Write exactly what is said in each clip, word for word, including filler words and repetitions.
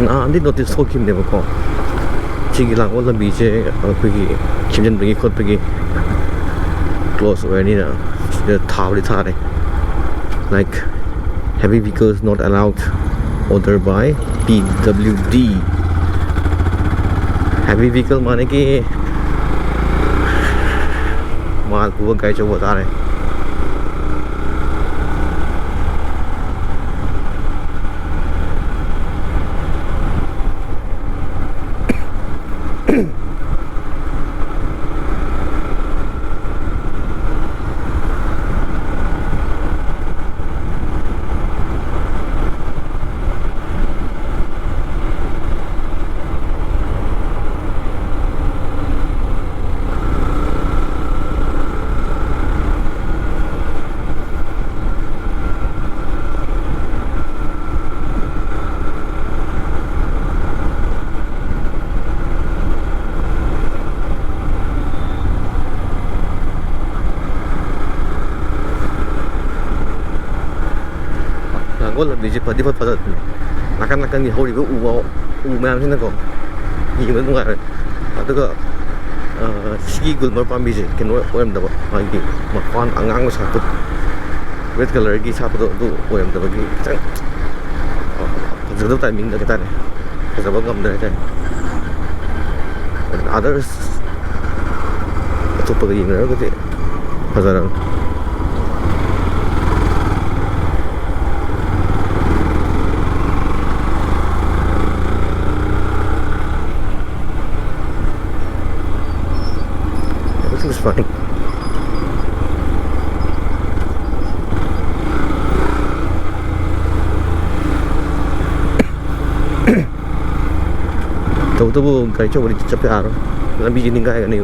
ꯅꯍꯥꯟꯗꯤ ꯅꯣꯇꯤꯁ ꯊꯣꯛꯈꯤꯕꯅꯦꯕꯀꯣ, ꯁꯤꯒꯤ ꯂꯥꯡꯒꯣꯜ ꯂꯝꯕꯤꯁꯦ ꯑꯩꯈꯣꯏꯒꯤ ꯁꯦꯝꯖꯤꯟꯕꯒꯤ ꯈꯣꯠꯄꯒꯤ ꯀ꯭ꯂꯣꯖ ꯑꯣꯏꯔꯅꯤꯅ ꯁꯤꯗ ꯊꯥꯕꯗꯤ ꯊꯥꯔꯦ, like, heavy vehicles not allowed, order by P W D. Heavy vehicle माने कि माल को गाड़ी चौक बता रहे हैं। ꯂꯥꯡꯒꯣꯜ ꯂꯝꯕꯤꯁꯦ ꯐꯗꯤ ꯐꯖ ꯐꯖꯕꯅꯦ꯫ ꯅꯥꯀꯟ ꯅꯥꯀꯟꯒꯤ ꯍꯧꯔꯤꯕ ꯎ ꯋꯥ, ꯎ ꯃꯌꯥꯝꯁꯤꯅꯀꯣ, ꯌꯦꯡꯕ ꯅꯨꯡꯉꯥꯏꯔꯦ꯫ ꯑꯗꯨꯒ, ꯑ, ꯁꯤꯒꯤ ꯒꯨꯜꯃꯔ ꯄꯥꯝꯕꯤꯁꯦ ꯀꯩꯅꯣ ꯑꯣꯏꯔꯝꯗꯕ, ꯃꯥꯒꯤ ꯃꯄꯥꯟ ꯑꯉꯥꯡꯕ ꯁꯥꯠꯄ, ꯔꯦꯗ ꯀꯂꯔꯒꯤ ꯁꯥꯠꯄꯗꯣ ꯑꯗꯨ ꯑꯣꯏꯔꯝꯗꯕꯒꯤ ꯈꯤꯇꯪ, ꯑ, ꯐꯖꯗꯕ ꯇꯥꯏꯃꯤꯡꯗ ꯍꯥꯏꯇꯥꯔꯦ, ꯐꯖꯕ ꯉꯝꯗ꯭ꯔꯦ ꯍꯥꯏꯇꯥꯔꯦ꯫ ꯑꯗꯨꯅ others ꯑꯇꯣꯞꯄꯒ ꯌꯦꯡꯅꯔꯒꯗꯤ ꯐꯖꯔꯕꯅꯤ꯫ Everything is fine. ꯇꯧꯕꯇꯕꯨ ꯒꯥꯔꯤ ꯑꯆꯧꯕꯗꯤ ꯆꯠꯄ ꯌꯥꯔꯣꯏ, ꯂꯝꯕꯤꯁꯤ ꯅꯤꯡꯒꯥꯏꯒꯅꯤ꯫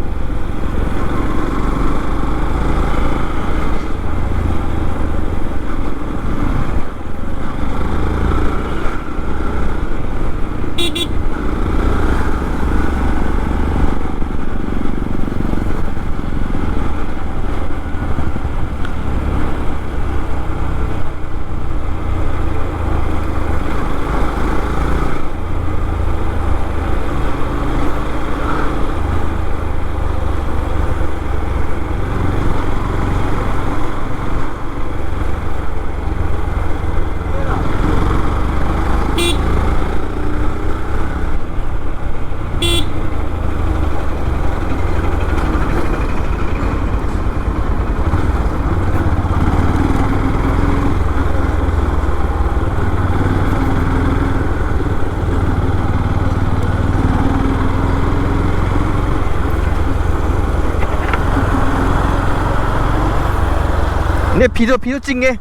ꯑꯦ, ꯐꯤꯗꯣ, ꯐꯤꯗꯣ ꯆꯤꯡꯉꯦ꯫